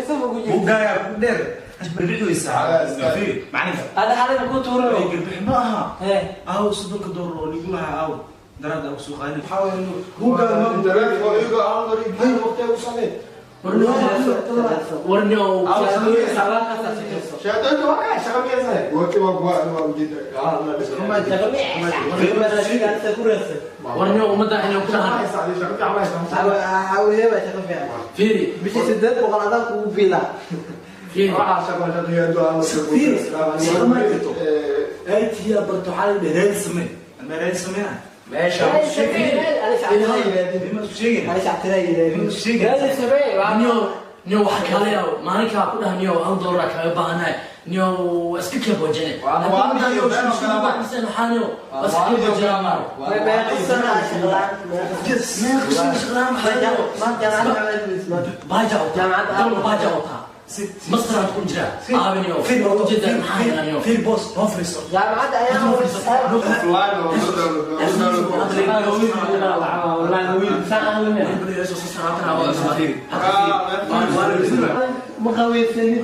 Heesa ma ku jirto. Buuggaaga ku dheer. Barbixi weysaa. Fiiri, macalinka. Ada xalay ku tuuro. Ay, garbixi ma aha. Ee. Aaw, $30 oo ligu lahaa aaw. Daraad aa soo qaadin. Waxaa weeye buuggaada ma Warniyo. Warniyo, ummadda inay ku dhahan. Fiiri. Bishii 800 adaan kugu biilaa. Fiiri. Fiiri, shaqa ma jirto. IT yaa barto, waxaa la dhahay raadi samee. Ama raadi sameena. Meesha Nima isku sheegayna. Nima isku sheegayna. Niyo, niyo, waxa kale oo maalinkaa ku dhaha, niyo, $1 kaaga baahanahay, niyo, waa iska kee boojane. Waxaa niyo waa iska kee boojane maaro. Baaja wataa, baaja wataa, mastaraan ku jira aabiniyo ujeeda maxaa helaa niyo? Fiiri, boss, noo fariiso. Jaamacadda ayaa. Ma qaweysanin.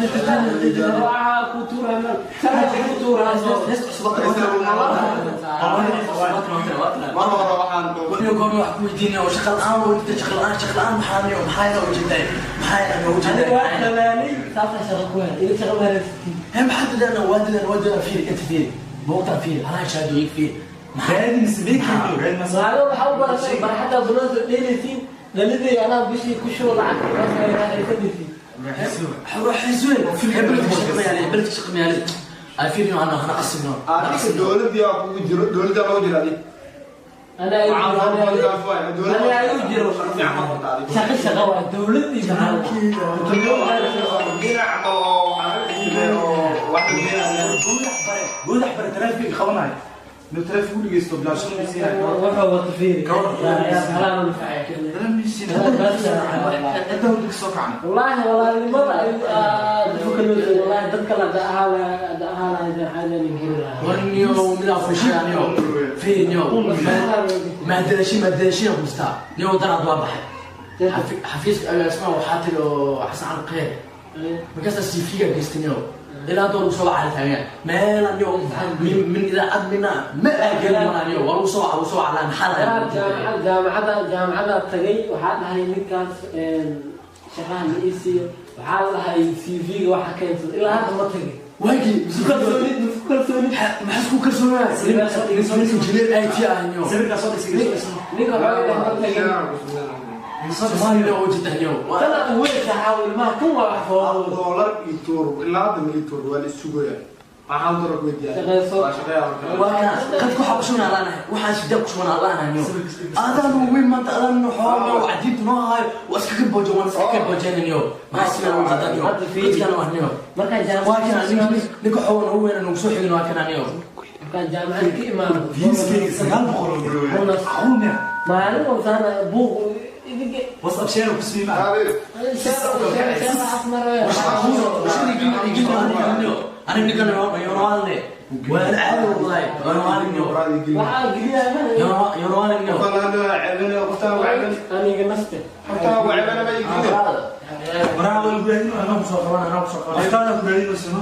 Waxaa ku tuura ku tuura. Niyo, goorma wax ku weydiinaya oo shaqa la'aan oo jirta, shaqa la'aan, shaqa la'aan, maxaa niyo, maxaa helaa ujeedaa, maxaa helaa Aniga waa ujeedaa? dhalaalay, saasa shaqo ku helay. Idin shaqa ma haysatiin. Hee, maxaa dadaalna? Waa dadaan, waa dadaan. Fiiri inta, fiiri buugtaan, fiiri anaa shahaado iig, fiiri. Raadi mise beekeeyo, raadi mise. Maalin waxaa u baratay barxadda duloota dheelaysiin dhalidii anaa bishii ku shubo lacag haysanaysiin. Xisween beledka shaqa ma yaali, beledka shaqa ma yaali. Ay, fiiri, ana hana qasibno. Anaa anaa igu jiro shaqo, shaqa waa dowladii maxaa. Goodax bare taraafig qabanayo. Inuu taraafig u dhegeysto bilaa shan siinayo. Wuxuu wata fiiri halaan nafacay. Cidda hurda kasoo kacnay. Wallaahi walaalnimada ay dadka kaloo, wallaahi dadka la ahaa ahaa lahayd waxaa guri lahaa. War niyo, midaa fushaa niyo, fiiri niyo, maadadashin, maadadashin kustaa niyo, daraad waa baxay xafiiska agaasmaha, waxaa tiri oo Xasan Cali Kheyr markaasaa CV-ga geystay niyo, ilaa hadda waa lagu soo wacala taagan meela niyo, min idaacad mina ma aagelin malaa niyo, waa lagu soo waca, lagu soo wacalaa, maxaa lahaa? Jaamacadda, jaamacadda tagay, waxaa dhahay ninkaas shaqaha la ii siiyo, waxaa la dhahay CV-ga waxa keensada, ilaa hadda ma tagin. Waagii Isku kalsoonid, isku kalsoonid. Maxaa isku kalsoonaa? Injineer IT ah niyo. Sawirkaa soo dhisay, soo dhisay. Ninka waxaa dhahay ma tagin. Soomaaliya oo jirta niyo. Tana weyn saxaawo ilmaha kun waa wax foolooda. Doolar iyo tuur ilaa hadda mili tuur waa la sugayaa. Maxaa doolar ku weydiiyaa? Shaqeyso. Waa shaqeeyaa marka. Waa kana qadka waxaa ku shubanaa laanahay, waxaan sidaa ku shubanaa laanahay niyo, adaan weyn maanta, adaan xoolo cadiinta noo hayo, waa iskaga boojo, waan iskaga boojeyna niyo, maxaa sidaa u jeedaa niyo? Dadkana wax niyo. Markaan waa kana jaamacad ninka xoogan ugu weyna nagu soo xigin, waa kana niyo. Markaan jaamacad ka imaado. Viewskayga 900 oo macquul miya? Maalin walbaana buuq idinka. WhatsApp share ku samee maca. Aniga ninkan yoonwaalne waan caadi wallahi, yoonwaalniyo. Waxaa geliyaa. Yoonwaalniyo. Aniga nafte. Waraha waa lagu raadin. Anaa kusoo qaban, anaa kusoo qaban. Qoftaada ku raadin sino.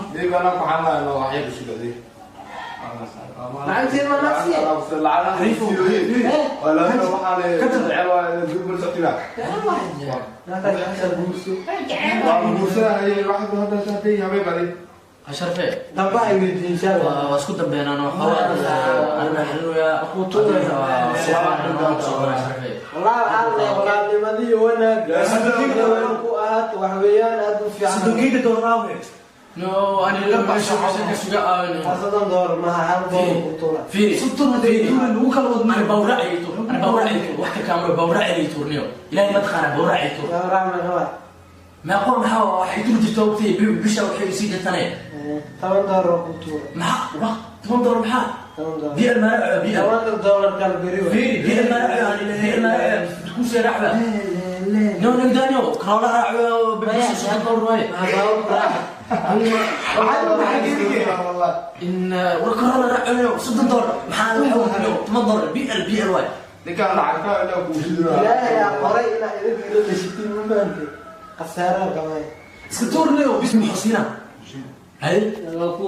Lacagtiin ma nafsi. Asharfe. Damba ay weydiin insha Allah. Waa isku dambeynaan oo xogaa anna xaluya. Wallahi waxaa la walaalnimadii wanaag ku ahaat wax weeyaan aad u fiican. $30 aawe. No, ani la meesha ka suga aawin. $30 maha, $1 ku tuura. Fiiri. 30 hadday tuuran ugu kala wadno. Ana bawracayto, ana bawracayto, wax ka kaamro bawracayto niyo, ilaahay ma taqaana bawracayto. Raxma waa. Ma qor, maxaa waxay turi jirta waqti bisha waxay sii jirtane. $10 oo ku tuura. Maxaa wax $10 maxaa? $10. Biya ma biya. $10 kal beri waay. Fiiri, biya ma biya ma ku sii racba no no danio kala racba bisha $30 waay. Maxaa baabuur raaxa? In warkara racba $30 maxaa waxa niyo $10 biya biya waay. Ninkaan lacagta inaa kuu Ilaahay aa qoray inaa idinka ila dhashatiin, ma fahantay? Khasaaro gamay. Iska tuurnayo bismi xusina. Hay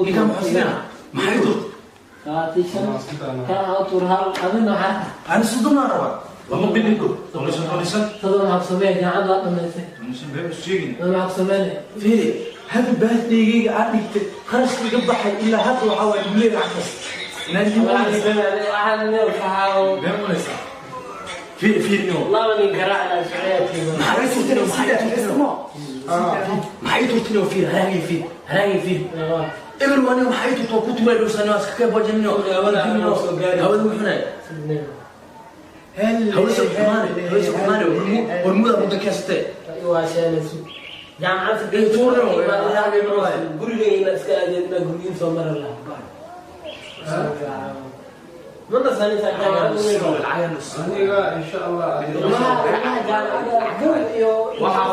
ninka muxusina maxay tuurt? Kan tuur hal adina waxaa Ani soddon aan rabaa. Lama bidinko. Toban toban shan. Todoba maxaa ku sameeya jaamacadda waa dhamaysay. Toban been isu sheegin. Todoba maxaa ku sameynaya? Fiiri, happy birthday-gayga aad dhigtay, kharashka iga baxay ilaa hadda waxaa waaye duleey lacagtaas. Inaan dib u Waxaan leeyahay Been mulaysaa. Fiiri fiiri niyo. Laba nin garaacna socodkiisa. Maxay tuurtay? Maxay tuurtay? Maxay tuurtay? Fiiri haraagay, fiiri haraagay, fiiri eber waa niyo. Maxay tuurtay? Ku tuuray dhowsaniyo iska ka bajaniyo. Hawada soo gaari. Hawada wuxuna hawada xumaane, hawada xumaane hormuda muddo keensatay. Waa shaalaysu. Jaamacadda Ee, tuurna gurigayna iska adeedna guryiin soo mari lahaa. Ma nasanaysaa jaamacadda weyn? Aniga insha Allah. Ilmaha jaamacadda iyo Waxaa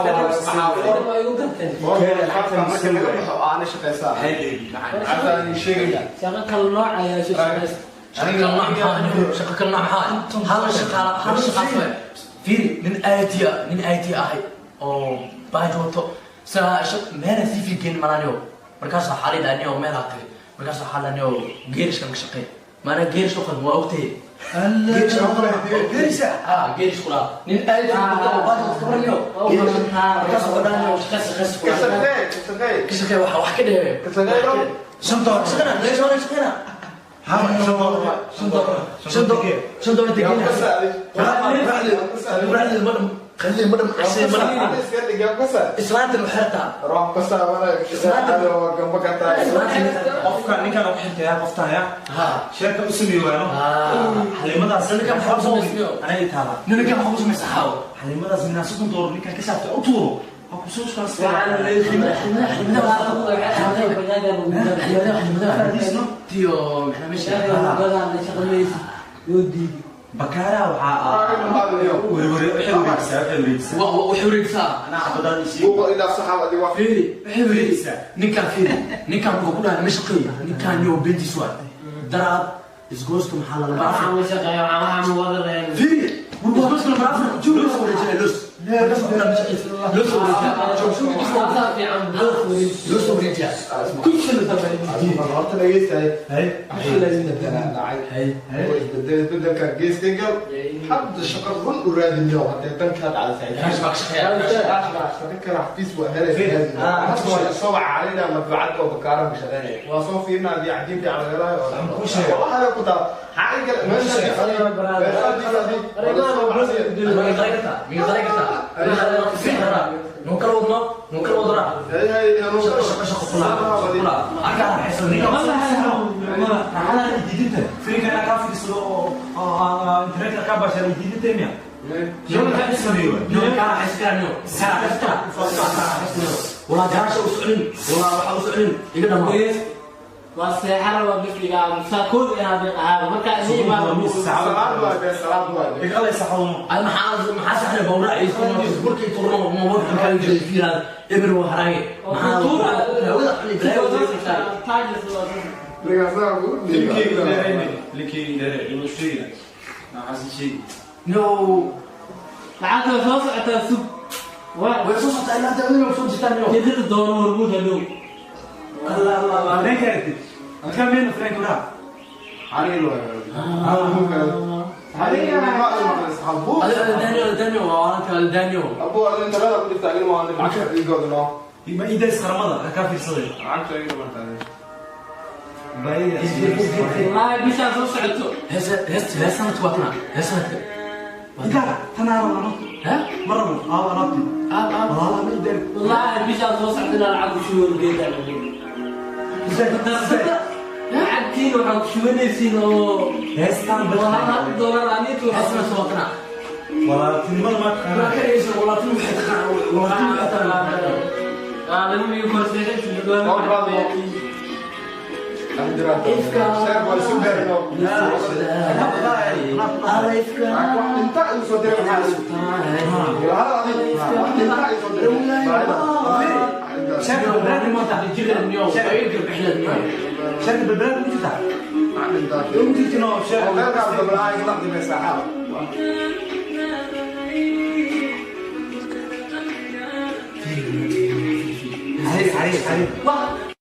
ay u garteen. Marka laga baxo aana shaqaysaa. Hadda aan sheegaya. Shaqo kala nooc ayaa soo shaqaysa. Shaqa kala nooc maxaa? Shaqa kala nooc maxaa? Hal shaqa, hal shaqa. Fiiri, nin IT ah, nin IT ahay oo baaj wato saa meela CV geen malaniyo. Markaas waxaa la yidhaha niyo meel aa tagay. Markaas waxaa la niyo geerishkan ka shaqeey maanaa geerish u qalin waa ogtahay geerish u qalin ha geerish kulaa nin IT oo baaj wato kabar niyo geerish. Markaas waxaa dhaha niyo shaqeys shaqeys Ka kulaa shaqee, ka shaqee. Ka shaqeey waxa wax ka dhehe. Ka shaqee bro. $5. Shaqena leesh hore shaqena. Ha, $5, $5. $5, $5 Yaa degena. ka saaray. Quraacdeed ma dham, qadadeed ma dham, cashadeed ma dham. Aniga iska dhig yaa ka saar. Islaantan waxay rabtaa Ruux ka saar wala ka saar. Waa gamba ka tahay. Qofka ninkan ku xigtaya qoftan ya. Ha. Sheerka u sameeyo waano. Xalimadaas Ninkan maxaa ku samaysnayo? Anay taala. Ninkan maxaa ku samaysa xaawo? Xalimadaas minaa $30 ninkan ka saabtay u tuuro. Ha ku soo shaqaystay. Waxaana leeyahay tiyo maxaa meesha Bakaara waxaa werwere waxay wareegsaa, waxay wareegsaa. Waxay wareegsaa. Anaa xabadaad ii sheeg. Buuqa ilaa saxaabadii waa. Fiiri, waxay wareegsaa. Ninkan fiiri, ninkan wuxuu ku dhahay ma shaqeeyo ninkan yo beentiis waay daraad isgooska maxaa lala fiiri isgooska lambar afar joog loo soo wareejinaya los. Markaas wuxuu dhahay ma shaqeeyo loo soo wareejiyaa loo soo wareejiyaa. Horta dhegeystahay. Hay. Isbedelaa dhacay. Oo isbedel isbedelka geeska gal. Hadda shaqo run u raadinayo hadda danka dhacday. Kaash baa ka shaqeeya. Shaqo kale xafiis waa helaysaa. Hadda waa soo wacaalina madbacad oo bakaara ka shaqeynaya. Waa soo fiirnaa hadii cajiib fiican laga helayo. Ku sheeg. Wallahi hada ku taa. Xaqi kale meesha Miga qalay kartaa, miga qalay kartaa. Nuu kala wadno, nuu kala wadnaa. Shaqo shaqo shaqo kula kula arkaa raaxaysan ninka. Raaxada ay diidinta. Firinka inaa kaa fadhiisado oo internetka kaa baashaan ay diidinta miya? Ninkan u sameeyo waay. Nuu kaa raaxaysan karaa niyo. Kaa raaxaysan karaa. Walaa garaasha u socnin, walaa waxa u socnin iga dhamaa. Waa seexara waa bifliga saakood inaad ahaado marka ni imaado. Salaad waa bee, salaad waa. Iga qalay saxawno. Ay maxaa maxaa saxna bawra ay isku burkay turno ma wada kala jiray fiirad eber waa haraage maxaa hawada xuli Linkeyga dheerayne. Linkeyga dheeray. Inuu sheegina. Maxaa si sheegi? No. Lacagta soo socotaa sug. Way soo socotaa ilaa dawladda soo jirtaa niyo. Jeedada doono hormuud hadhow. Allah Allah Allah. Frank aragtid. Adkaa meel Frank uraha. Daniel Daniel waa walaalka Daniel. Ma iidays qaramada ha kaa fiirsaday. Baayida. Wallaahi bishaa soo socoto. Hees hees hees sanadka waa tana hees sanadka. Idaa tan aan rabno. Ha. Ma rabo. Aa alaabti. Aa aa. Walaalaha ma iidaa. Wallaahi bishaa soo socota inaa lacag ku shuban geeda. Lacagtiin waxaa ku shubanaysiin oo Heestan oo hal doolar anitu. Hees sanadka waa tana. Walaaltinimada ma Waa taqaanaa. ka dhegeyso walaaltin waxay taqaanaa walaaltin waxay taqaanaa. شركة بالبلاد ما شركة بالبلاد ma jirtaa? Ma jirtino shirka. Xariir, xariir, xariir. Wah.